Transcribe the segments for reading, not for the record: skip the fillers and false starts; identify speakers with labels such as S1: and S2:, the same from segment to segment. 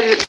S1: Бурида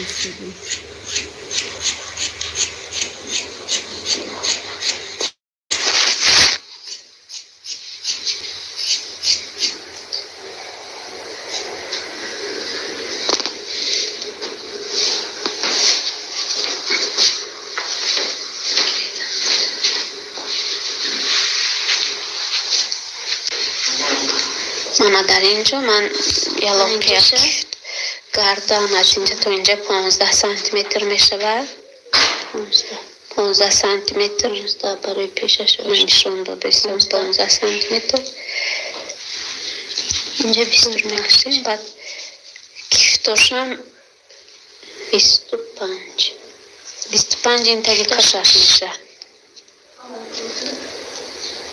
S1: истодем.
S2: Мана, дар ин ҷо ман ялоқия гардан аз инҷа то инҷа 15 сантиметр мешавад, 15 сантиметр.
S1: Барои пешаш.
S2: Ман нишон дода истам, 15 сантиметр.
S1: Инҷа бисту
S2: мекашем, баъд кифтошам
S1: 25.
S2: 25, ин таги кашаш меша.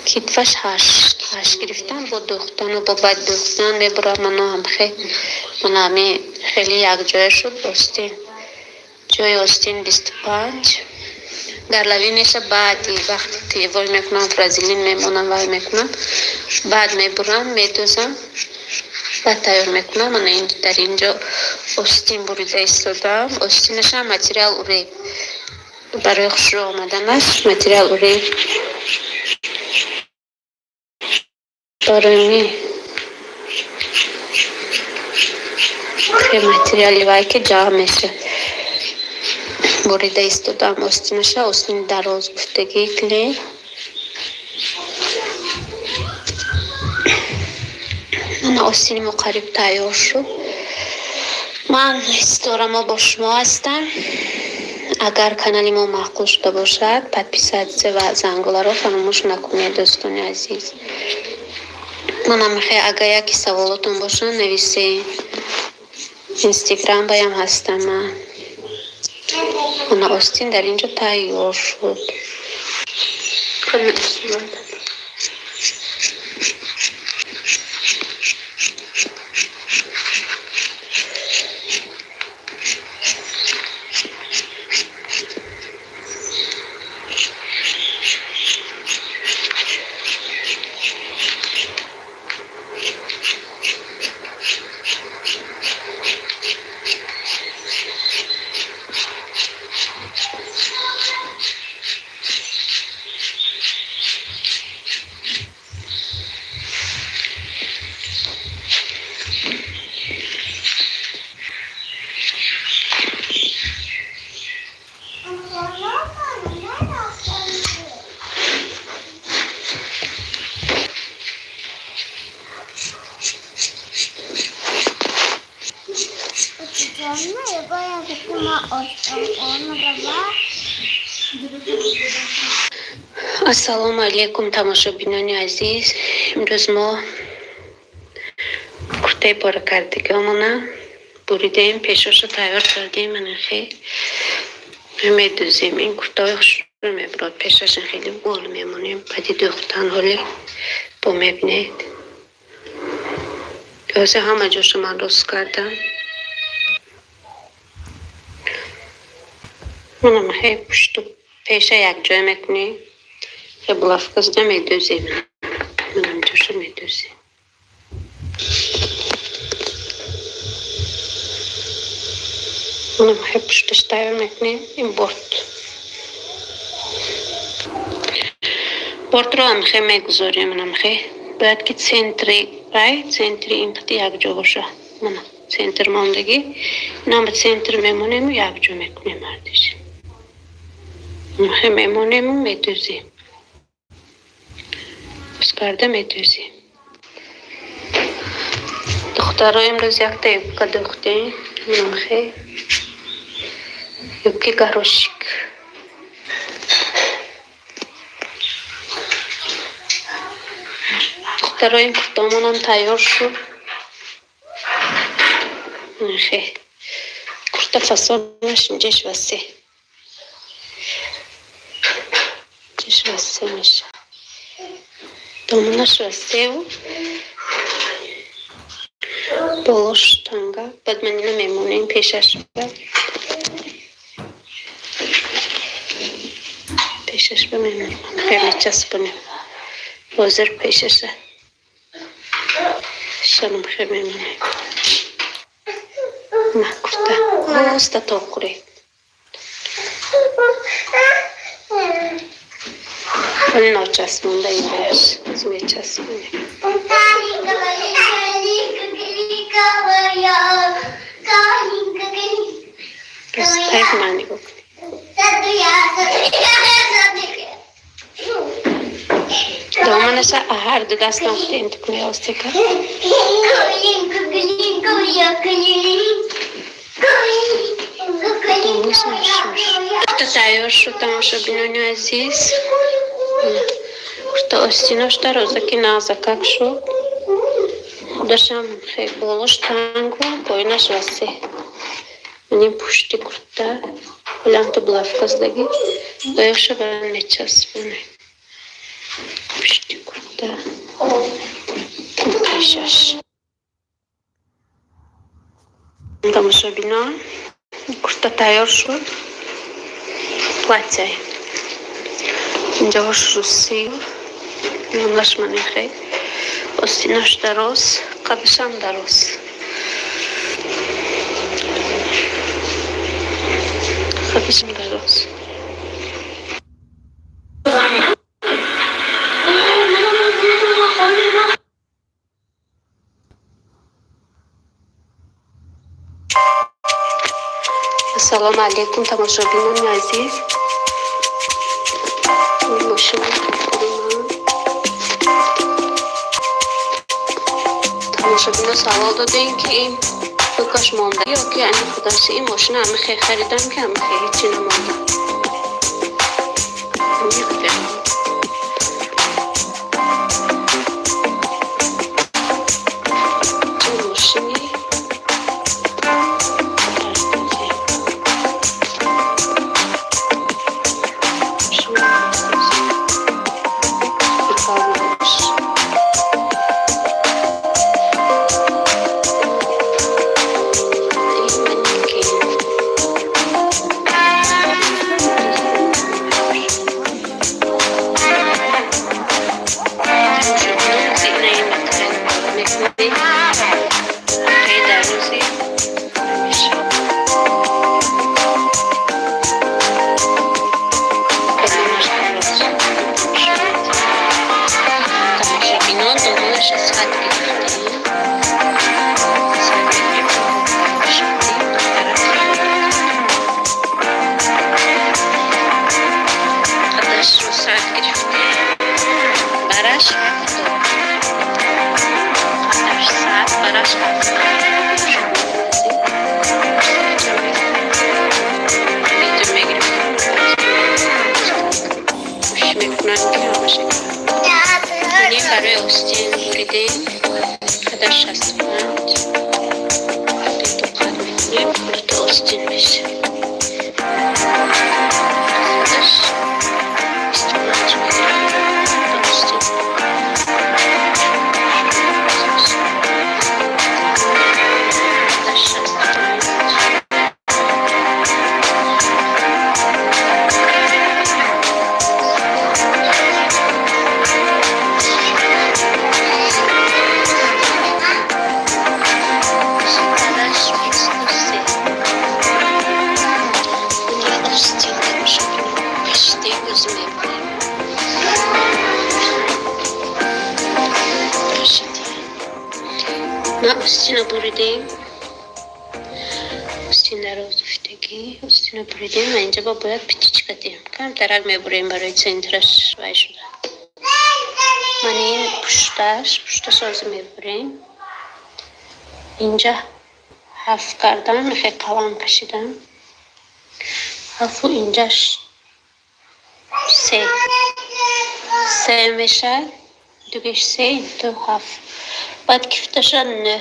S2: Китфаш ҳашт гирифтам, бо духтану бо баъд духтан мебурам. Мано ҳамхе, мана ҳами хеле якҷоя шуд. Остин, ҷои остин 25, горловинеша баъди вақте ки вой мекунам, флизелин мемонам, вай мекунам, баъд мебурам, медӯзам, баъд тайёр мекунам. Мана, дар инҷо остин бурида истодам. Остинашам материал уреб, барои хушрӯ омаданаш материал уреб, барои материали вай ки ҷамъ меша. Бурида истодам остинаша, остини дароз гуфтагӣ клей. Мана, остини мо қариб тайёр шуд. Ман Ситорамо бо шумо ҳастам. Агар канали мо маъқул шуда бошад, подписаться ва зангуларо фаромӯш накунед, дӯстони азиз. Манам мехоҳам, агар яке саволотон бошанд, нависед. Инстаграм баям ҳастам ман. Мана, остин дар инҷо тайёр шуд. Ассалому алайкум, тамошобинони азиз. Имрӯз мо Куртаи поракардагиомона буридем, пешоша тайёр кардем, анахе медӯзем. Ин куртаҳои хушрӯ мебурад, пешашон хеле гол мемонем. Баъди дӯхтан ҳоле бо мебинед. Ҳозир ҳама ҷоша ман рост кардам. Манам хе пушту пеша якҷоя мекунем. Хе булавка зада медӯзем. Манам ҷоша медӯзем. Манам хе пушташ тайёр мекунем. Ин борт. Бортро ам хе мегузорем, манам хе. Бояд ки центри рай, центри ин қити якҷо боша. Мана центр мондагӣ. Инам ба центр мемонему якҷо мекунем ҳардуш. Хе мемонему медӯзем. Пус карда медӯзем. Духтаро, имрӯз якта юбка дӯхтем. Манам хе. Юбки горошек. Духтаро, ин куртаомонам тайёр шуд. Хе. Курта фасонаш инҷаш васеъ. Инҷаш васеъ мешавад. Доманаш васеъу болош танга. Баъд ман ина мемонем пешаш. Пешаш ба мемонем. Хеле мечаспонем. Ҳозир пешаша. Шанам хе мемонем. На курта. Оста то хӯред. Вале ночаспонда ин бааш. Мечаспонем. Ростайф ман нигоҳ кунед. Доманаша ҳарду дастам интикуни остека. Курта тайёр шуд, тамошобинони азиз. Курта остинош дарозаки нағзакак шуд. Худашам хеле болош тангу, поинаш васеъ. Манин пушти курта ҳолам булавка задагӣ. Оёша ба мечаспонем. Пушти курта. Пешаш. Тамошобинон, курта тайёр шуд. Платье. Инҷош русӣ. Миёнаш манехе. Остинош дароз, қадашам дароз. Қадашам дароз. Ассалому алайкум, тамошобинони азиз. Мошина ман. Тамошобино савол додем, ки ин букаш монда ё ки ани худаш ин мошина ами хе харидам, ки ами хе ҳечи намонда. Ами хе. Чӣ мошини? Ма остина буридем. Остин дароз гуфтагӣ. Остина буридем ва инҷа ба бояд птичка диҳем. Камтарак мебурем барои центраш вай шуда. Ман ин пушташ, пушташ ҳозир мебурем. Инҷа ҳафт кардам, мехе қалам кашидам. Ҳафу инҷаш се. Се мешавад. Дугеш се, ду ҳафт. Баъд кифташа нӯ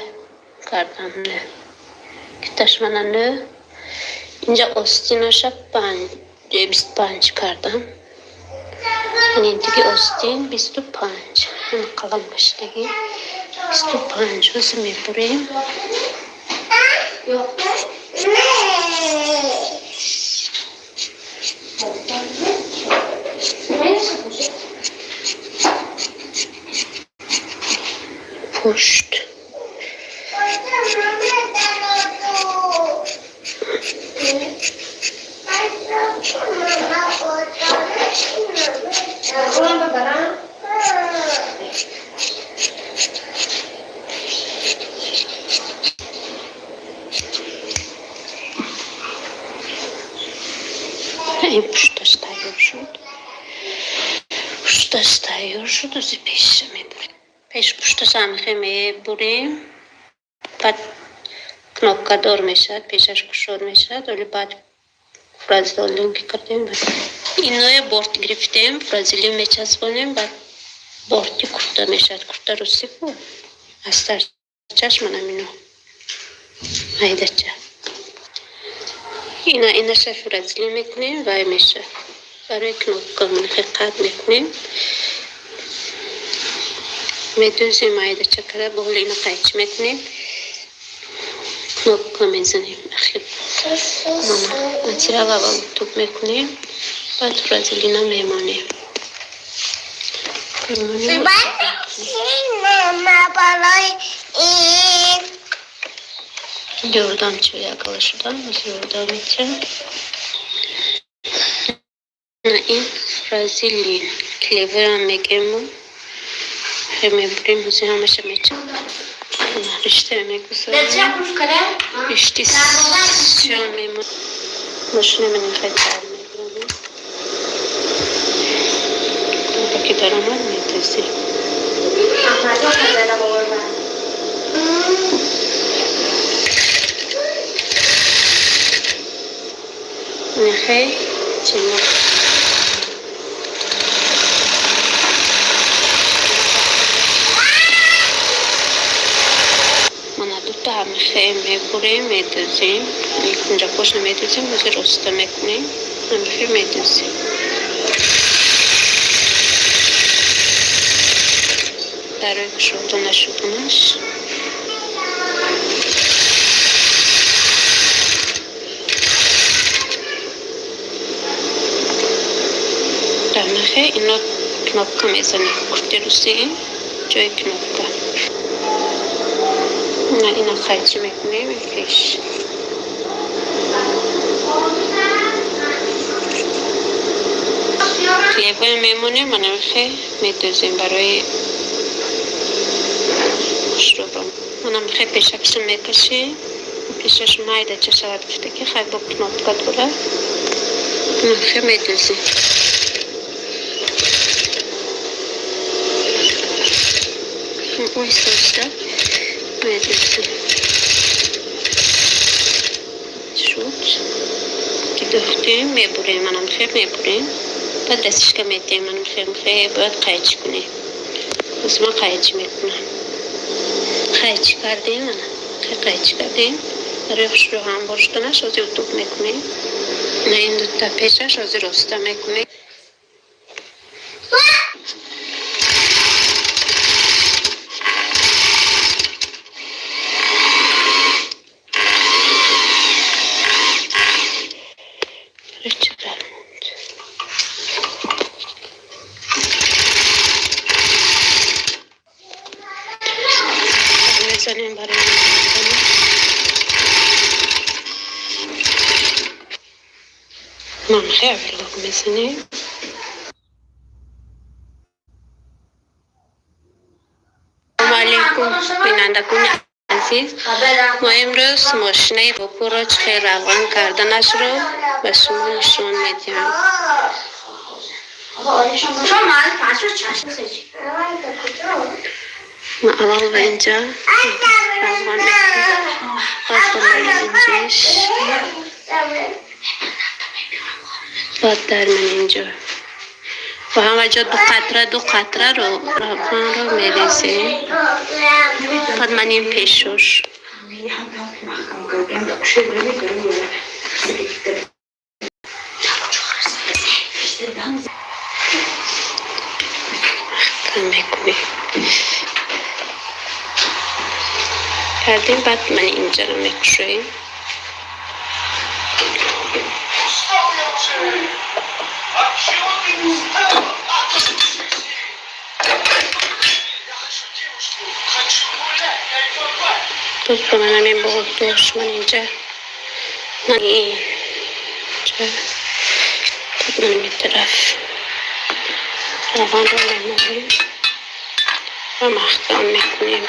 S2: кардам, нӯ. Кифташ мана нӯ. Инҷа остинаша 25 кардам. Яъне диги остин 25. Ин қалам кашидагӣ. 25 ҳозир мебурем. Пушт. Ин пушташ тайёр шуд. Пушташ тайёр шуд, ози пешша мебурем. Пеш пушташ ҳамихе мебурем. Баъд кнопкадор мешавад, пешаш кушод мешавад, оли баъд фуразолин ки кардем. Иное борт гирифтем, фуразолин мечаспонем, баъд борти курта мешавад. Курта русӣ ку астарчаш манам ино. Майдача. Ина инаша фуразолин мекунем, вай мешавад. Барои кнопка манахе қат мекунем. Медӯзем майдача карда, бо ҳоли ина қайчи мекунем. Кнопка мезанем. Ахир мана материал аввал тук мекунем, баъд фуразолина мемонем. Мемонем. Ёрдамчи якала шудам, ҳозир ёрдам метиҳам. На ин фуразолин клеверам мегем мо. Хе мебурем, ҳозир ҳамаша мечам. Ришта мегузорем. Ришти сиёҳ мемонем. Машина менем хеле дар мебурем. Ки даромад метезем. Нехе чемо. Мана дута ҳамихе мебурем, медӯзем. Кунҷакошна медӯзем, ҳозир роста мекунем. Ҳамихе медӯзем. Барои кушода нашуданаш. Ҳамихе ино кнопка мезанем. Курти русӣ ин ҷои кнопка. На ина қайчи мекунем пеш. Клевер мемонем, манамихе медӯзем барои хушрӯбам. Манамихе пешакша мекашем. Пешаш майдача шавад гуфта ки хай бо кнопка дорад. Манамихе медӯзем. Оҳиста оҳиста медӯзем. Шуд. Ки дӯхтем, мебурем, манамихе мебурем. Баъд дастишка метиҳем, манамихе бояд қайчи кунем. Ҳозир ман қайчи мекунам. Қайчи кардем, мана қайчи кардем. Барои хушрӯ ҳамвор шуданаш ҳозир утук мекунем. На ин дута пешаш ҳозир роста мекунем. Чӣ монд? Мезанем барои ман хеле оверлок мезанем. Салому алейкум, бинандагони Азиз, мо имрӯз мошинаи Бопурро чӣ хел равған карданашро ба шумо нишон медиҳам. Ма аввал ба инҷа равған мекунем, баъд ба мани инҷаш, баъд дар мани инҷо. Ба ҳама ҷо ду қатра ду қатра равғанро мерезем. Баъд ман ин пешош. Маҳкам мекунем. Кардем, баъд ман инҷаро мекушоем. Боз ба ман ҳамин боғдош ман инҷа, ман инҷа, баъд ман ин тараф равғанро мемолем ва маҳкам мекунем.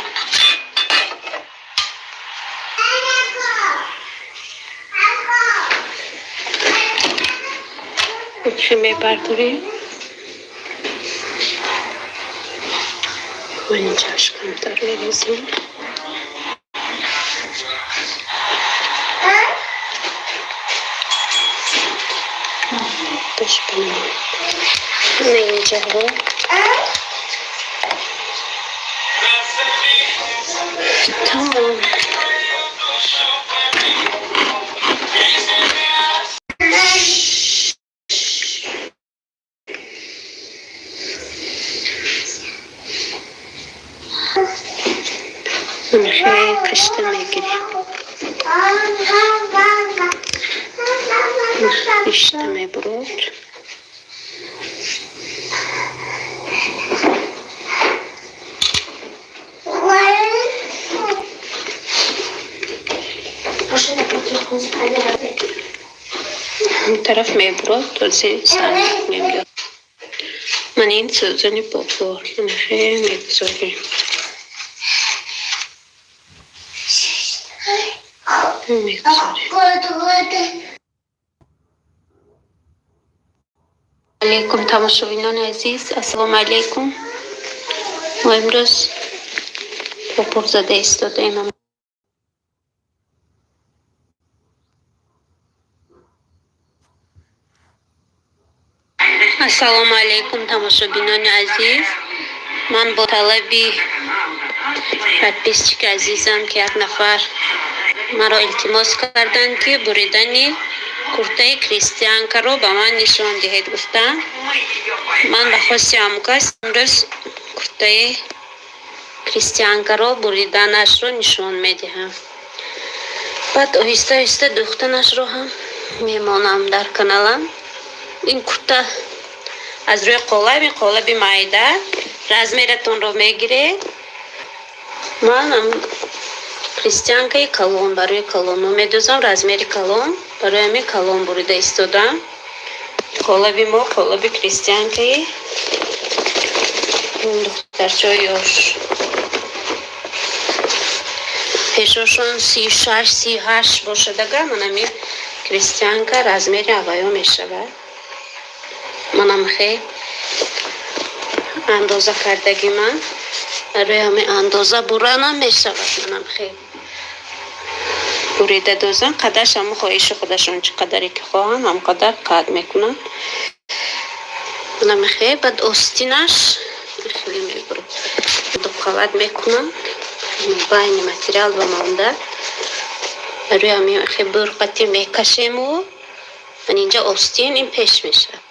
S2: Чӣ мебардорем? Ман инҷаш камтар мерезем. Бош ба инҷаҳо. Тамом. Хеле кашта мегирем. Ишта мебурод. Ин тараф мебурод, този сар мекунем. Ман ин сӯзани Бопур. Хеле мегузорем. Мегузорем. Алейкум, тамошобинони азиз, ассалому алейкум. Мо имрӯз Бопур зада истодаем. Ассалому алейкум, тамошобинони азиз. Ман бо талаби подписчики азизам, ки як нафар маро илтимос карданд, ки буридани куртаи крестьянкаро ба ман нишон диҳед, гуфтанд. Ман ба хости ҳамкас имрӯз куртаи крестьянкаро буриданашро нишон медиҳам. Баъд оҳиста оҳиста дӯхтанашро ҳам мемонам дар каналам. Ин курта аз рӯи қолаб, ин қолаби майда, размератонро мегиред. Ман крестьянкаи калон барои калонҳо медӯзам, размери калон, барои ҳамин калон бурида истодам. Қолаби мо қолаби крестьянкаи духтарчаи ёш. Пешошон 36, 38 бошад агар, ман ҳамин крестьянка размери авваё мешавад. Манам хел андоза кардаги ман барои ҳамин андоза буранам мешавад. Манам хел бурида дозам, қадарш ҳамон хоҳиши худашон, чӣ қадаре ки хоҳанд, ҳам қадар қад мекунанд. Манам хел, баъд остинаш хеле мебурам. Ду қават мекунам. Байни материал ба монда. Барои ҳамин хел бурқати мекашему ман инҷа остин ин пеш мешавад.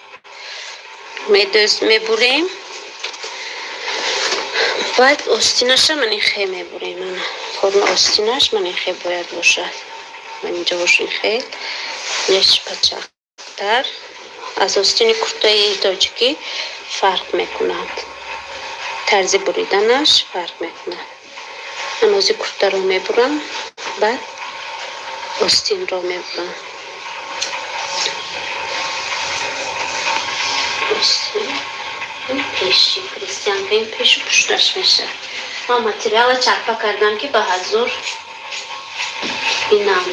S2: Медӯз мебурем. Баъд остинаша ман ин хел мебурем. Ман форма остинаш ман ин хел бояд бошад. Ман инҷа бош ин хел неш пачақтар аз остини куртаи тоҷикӣ фарқ мекунад. Тарзи буриданаш фарқ мекунад. Ман ози куртаро мебурам, баъд остинро мебурам. Остин ин пеши крестьянка, ин пешу пушташ мешавад. Ман материала чарпа кардам, ки ба ҳазур бинам.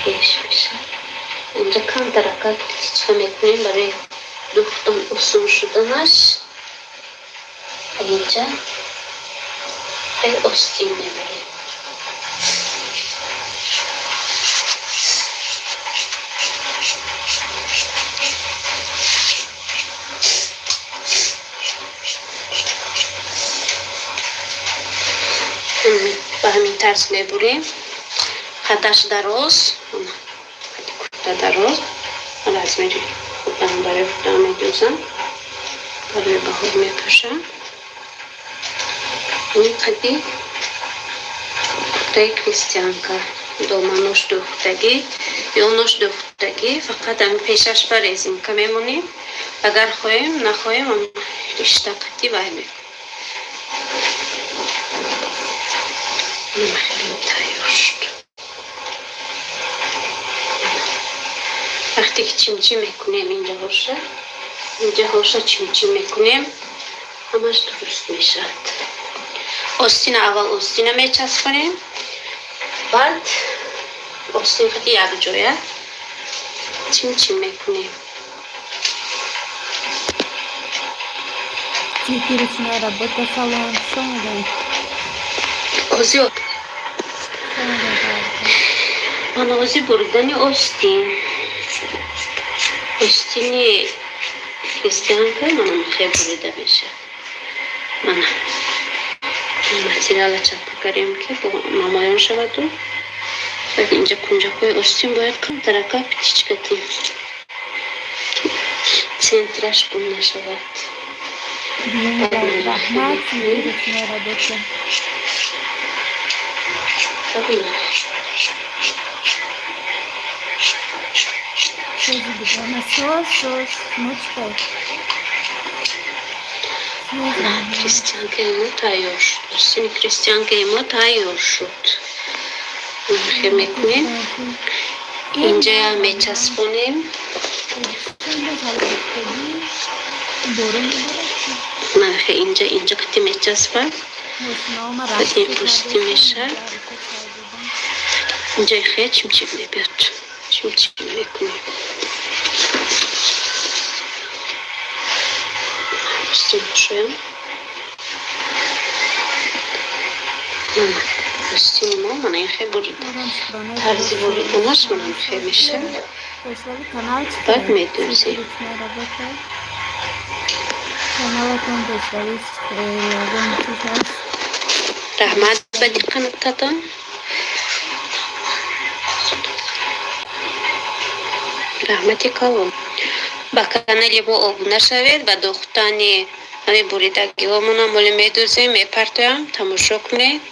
S2: Пеш мешавад. Инҷа камтарака птичка мекунем барои духтан осон шуданаш. Инҷа хеле остин мебарем. Ба ҳамин тарз мебурем. Қадаш дароз, қади курта дароз, размери худам барои худам медӯзам, барои баҳор мепӯшам. Ин қади куртаи крестьянка, доманош дӯхтагӣ, ёнош дӯхтагӣ, фақат ами пешаш ба резинка мемонем. Агар хоҳем, нахоҳем, ришта қати вай мекунем. Хеле тайёр шуд. Вақте ки чимчи мекунем, инҷаҳоша чимчи мекунем, ҳамаш дуруст мешавад. Остина, аввал остина мечаспонем, баъд остин қати якҷоя чимчи мекунем.
S1: Цветы, ручная работа, салон. Шомадай.
S2: Ози
S1: Шомадай.
S2: ман ози буридани остин, остини крестьянка манам хе бурида мешавад. Мана материала чапа кардем, ки намоён шаваду баъд инҷа кунҷакҳои остин бояд камтарака птичка кунем, центраш гум нашавад.
S1: Раҳмат, цветы, ручная работа.
S2: Бибинам.
S1: Сози дугона. Соз, соз, мучкай.
S2: Крестьянкаи мо тайёр шуд. Остини крестьянкаи мо тайёр шуд. Хе мекунем. Инҷая мечаспонем.
S1: Борон.
S2: Мана инҷа қати мечаспад. Ин пӯсти мешавад. Инҷа хе чимчим мебиёд. Чимчим мекунем. Остин кушоям. Мана остини мо мана ин хе бурида. Тарзи буриданаш мана ин хе мешавад. Баъд медӯзем.
S1: Каналатон пешравӣ ягон чиз ҳаст?
S2: Раҳмат ба диққататон. Раҳмати калон. Ба канали мо обуна шавед, ба духтани ҳами буридагиҳомонам моли медӯзем, мепартоям, тамошо кунед.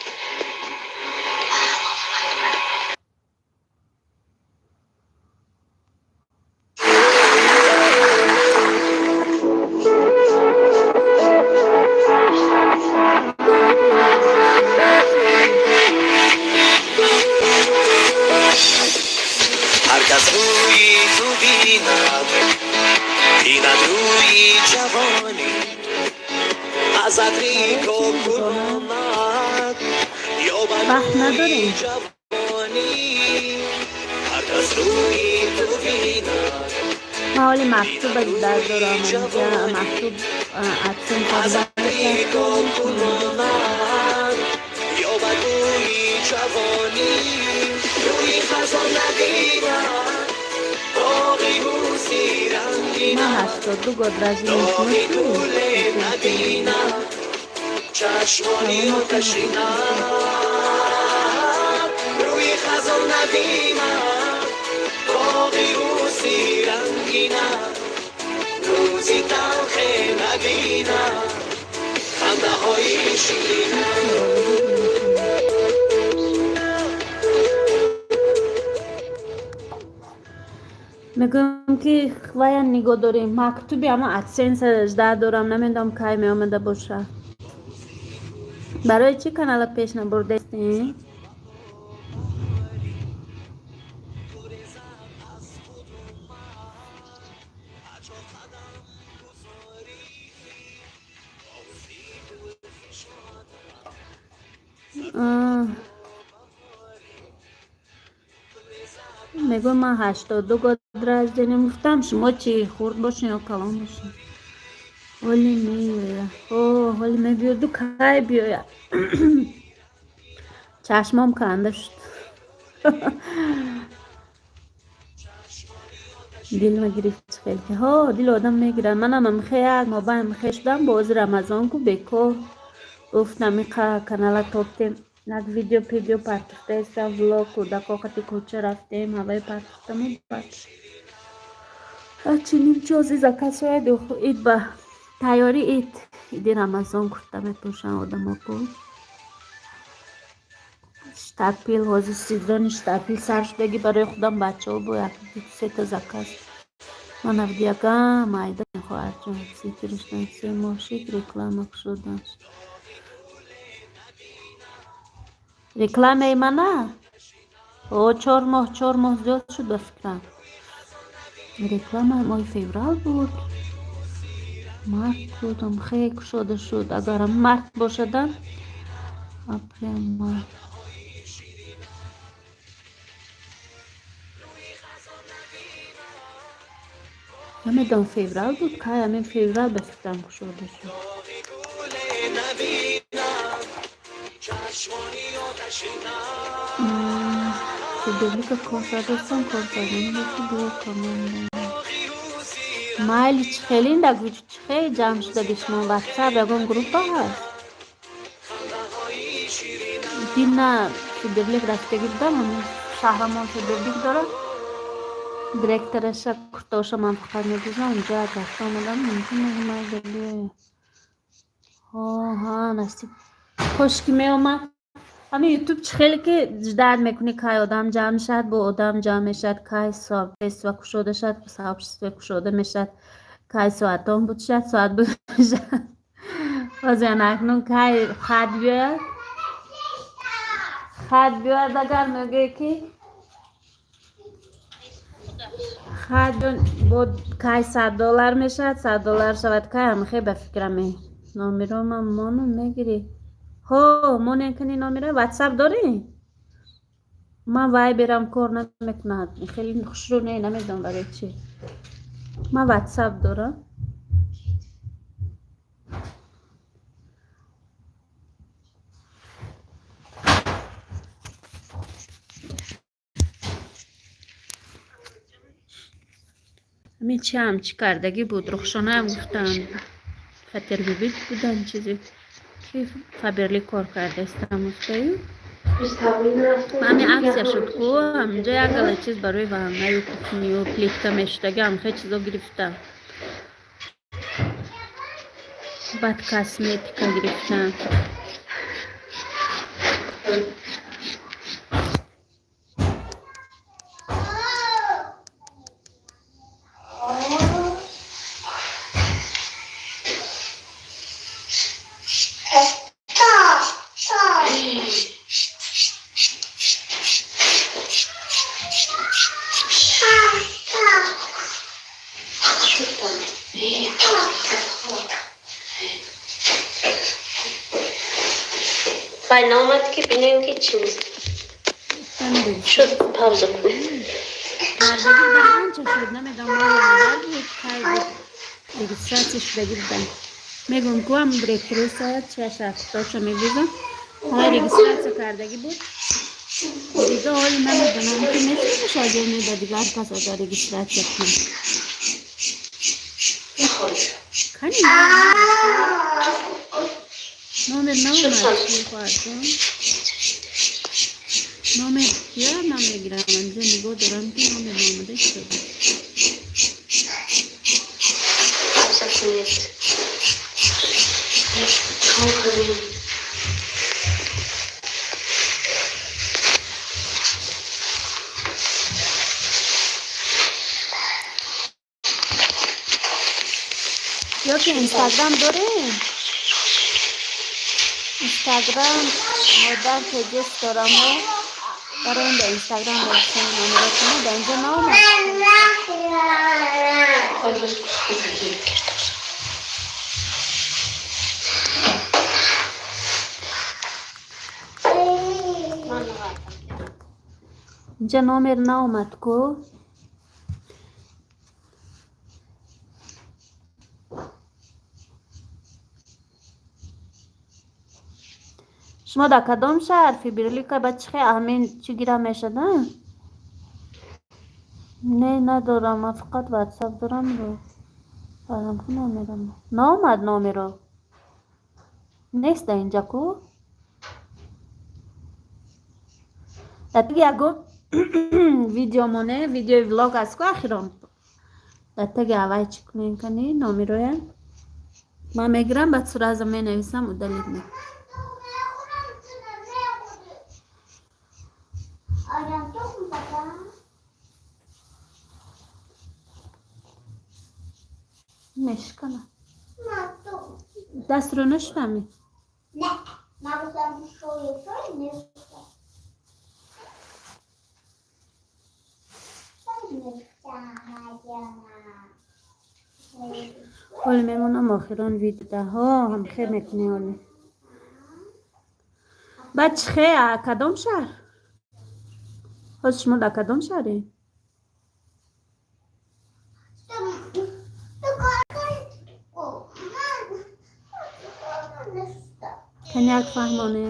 S3: Ҳар кас рӯи ту бинад, бинад рӯи ҷавонӣ, аз атри кокунонат ёбад
S1: Вақт
S3: рӯи
S1: надорем.
S3: ҷавонӣ. Ҳар кас рӯи ту бинад,
S1: Ман ҳоли мактуба дар дорам, инҷа мактуб адсенс
S3: аз атри кокунонат ёбад рӯи ҷавонӣ. Рӯи хазон набинад, боғи бӯси
S1: Ман
S3: рангинат,
S1: 82 год рождения.
S3: доғи гуле набинад, чашмони оташинат. Рӯи хазон набинад, боғи бӯси рангинат, рӯзи талхе набинад, хандаҳои ширинат.
S1: Мегӯям, ки вая нигоҳ дорем, мактуби ама адсенса жда дорам, намедонам, кай меомада боша. Барои чӣ канала пеш набурдестем? Мегӯям, ман 82 год рождения. Гуфтам, шумо чӣ, хурд бошен ё калон бошен? Ҳоли меояд, ҳоли мебиёду, кай биёяд? Чашмом канда шуд, дилма гирифт. Хел ҳо, дили одам мегирад. Манам амхе як мобайн мхе шудам. Бози Рамазон ку бекор гуфтам, иқа канала топтем, як видео пидео партохтаистам, влог, кӯдако қати кӯча рафтем, ҳаваи партохтаму. Баъд чунин чози заказ шояд, ид ба тайёрӣ, ид, иди Рамазон курта мепӯшанд одамо ку. Штапел, ҳозир сезони штапел сар шудагӣ. Барои худам, бачаҳо бо як сета заказ. Манав ягам майда, хоҳарҷон, сифиришдан 3 моҳ шид, реклама кушодан. Рекламаи мана о 4 моҳ, 4 моҳ зиёд шуд ба фикрам. Реклама моҳи феврал буд, март будам, хеле кушода шуд. Агар март бошада, апрел, март. Намедонам, феврал буд, кай, ҳамин феврал ба фикрам кушода шуд. Фаберлика кор кардастам, кор кардан. Майли, чӣ хеле ин чӣ хеле ҷамъ шудаги шумо? Ватсап ягон группа ҳаст? Дина Фаберлик рафтагӣ будам, шаҳрамон Фаберлик дорад, директораша куртоша ман фақат медузам. Унҷа рафта омадам, мумкин майда биёя. Ҳа, насиб, кош ки меомад. Ҳамин Ютуб чӣ хеле ки ждать мекунӣ, кай одам ҷамъ мешавад, бо одам ҷамъ мешавад, кай сообщество кушода шавад, сообщество кушода мешавад, кай соатон буд шавад, соат буд мешавад. Ҳозир акнун кай хат биёяд, хат биёяд. Агар мегӯе ки хат бо кай $100 мешавад, $100 шавад, кай ҳамхе ба фикраме. Номеромам мону мегирӣ? Ҳо, монем кани номера. Ватсап дорӣ? Ман Вайберам кор намекунад, хеле хушрӯ не, намедонам барои чӣ. Ман Ватсап дорам. Ҳамин чиам чӣ кардагӣ буд, Рухшонаам гуфтанд, фатербибит будан, чизе ки Фаберлик кор кардаистам гуфтаю. Ҳамин акция шуд ку, ҳаминҷо як гала чиз барои ваннаю кухнию плитка мешудаги, ҳамхе чизо гирифтам. Баъд косметика гирифтам.
S2: Вай наомад, ки бинем, ки чӣ шуд, пауза кунем.
S1: Анча шуд, намедонам, январ буд, кай буд, регистрация шудагӣ будам. Мегӯм ку, ам директриса чаша точно мегӯзам, ҳай регистрация кардагӣ буд. Дига ҳоли намедонам, ки метавонишад ё не ба дигар кас агар регистрация кунам. Кани номер наомад, хоҳарҷон? Номер кия намегирам, анҷо нигоҳ дорам, ки номер наомада истода.
S2: Пауза кунед. Кор кунем.
S1: Ё ки Инстаграм дорем? Инстаграм модар теҷес дорамо, барои ин дар Инстаграм нависем номеротона, дар инҷо наомад.
S2: Ой, боз кардам.
S1: Инҷа номер наомад ку. Шумо дар кадом шаҳр, Фиберлика? Ба чӣ хе ҳамин чӣ гира мешад? Не, надорам, ман фақат ватсап дорам. Номерам наомад, номеро нест дар инҷа ку. Дар таги ягон видео моне, видеои влог аст ку ахирон, дар таги аввай чӣ кунем, кани номероя ман мегирам, баъд сразу менависам, удалить мекунам. Мешкана дастро нашудами. Ҳоли мемонам охирон видеодаҳо ҳамхе мекунӣ ҳоли. Баъд чӣ хе, кадом шаҳр? Ҳозир шумо дар кадом шаҳре? Кани як фаҳмоне.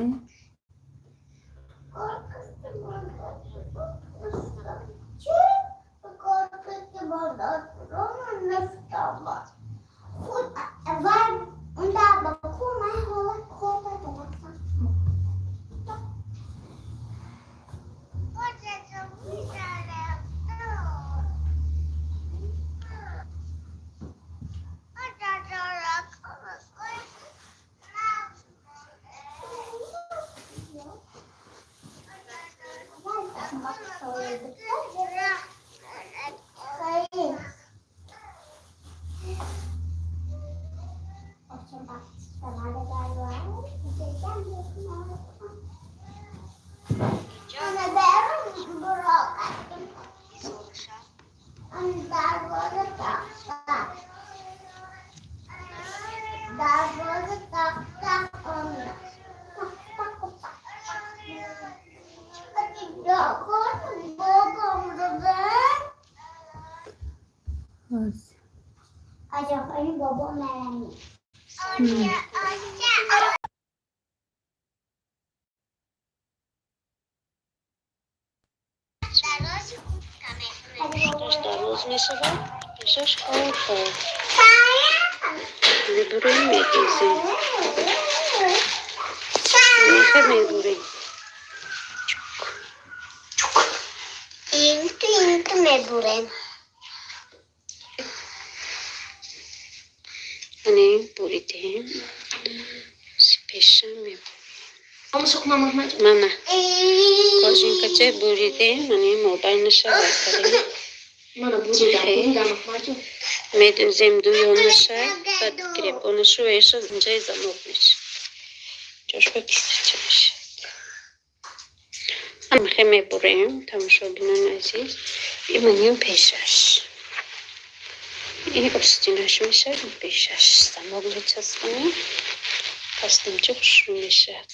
S2: Дароз мешавад, пешаш хор мебурем, медозем, мехе мебурем.
S4: Инту мебурем.
S2: Ане буридем, пеша мебурем. Мана кожинкача буридем, ане мобайнаша вай кардем, медӯзем дуёнаша, баъд гиребонашу эша инҷаи замок мешавад, ҷош ба кисача мешавад. Амхе мебурем, тамошобинони азиз, иманим пешаш и остинаш мешавад, пешаш замок мечаспонем, костюмча хушрӯ мешавад.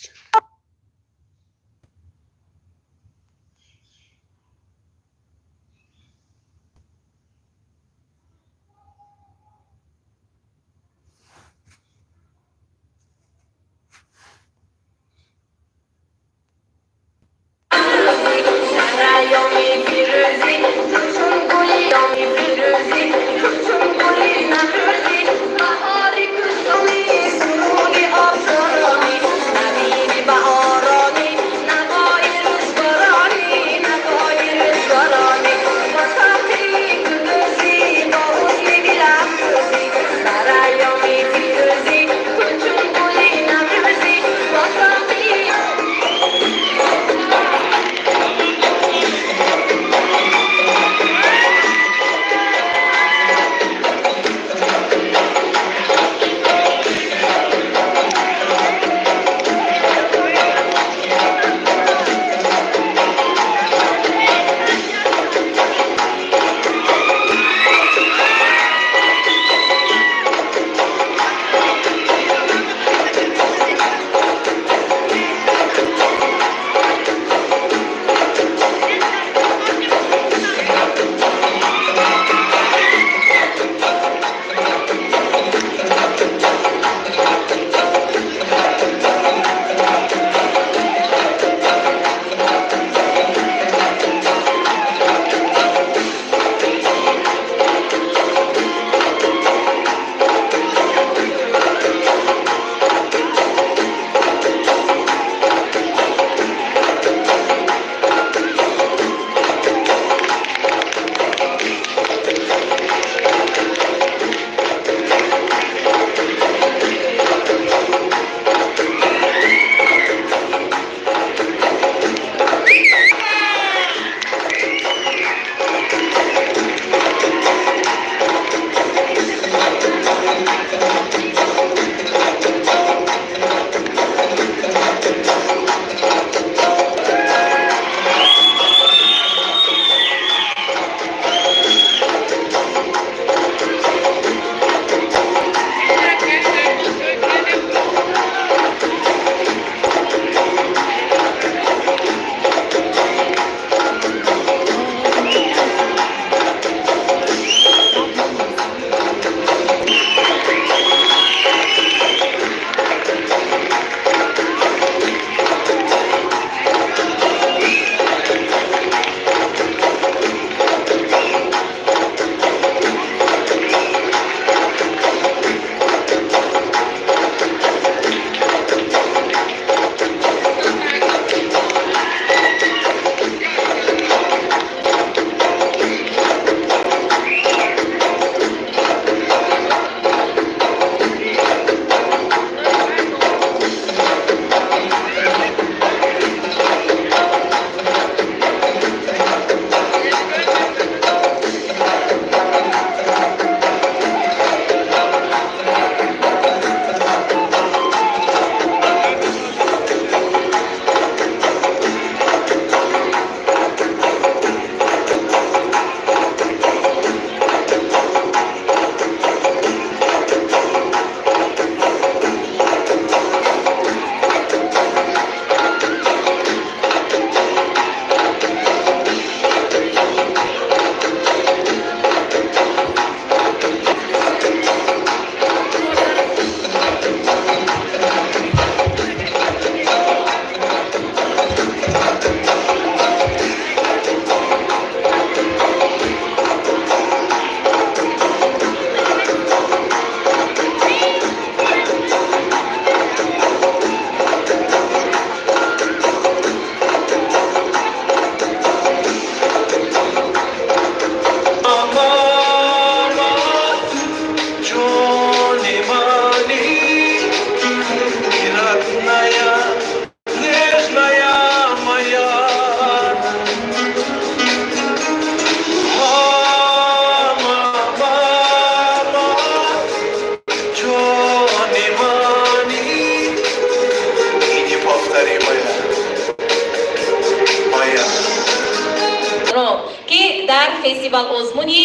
S5: Фестивал озмуни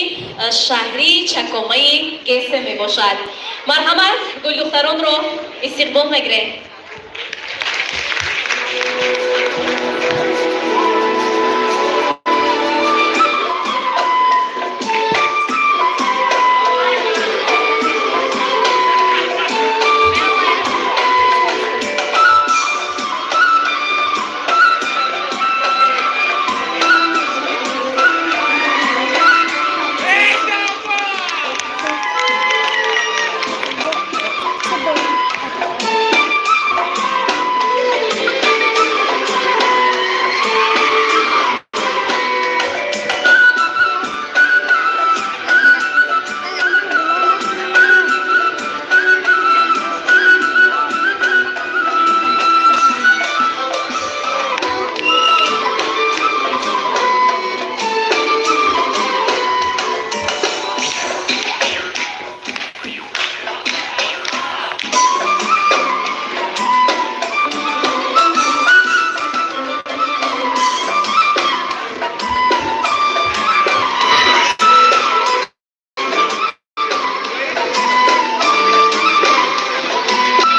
S5: шаҳрии чакомаи Гесе мебошад. Марҳамат, гулдухтаронро истиқбол мегирем.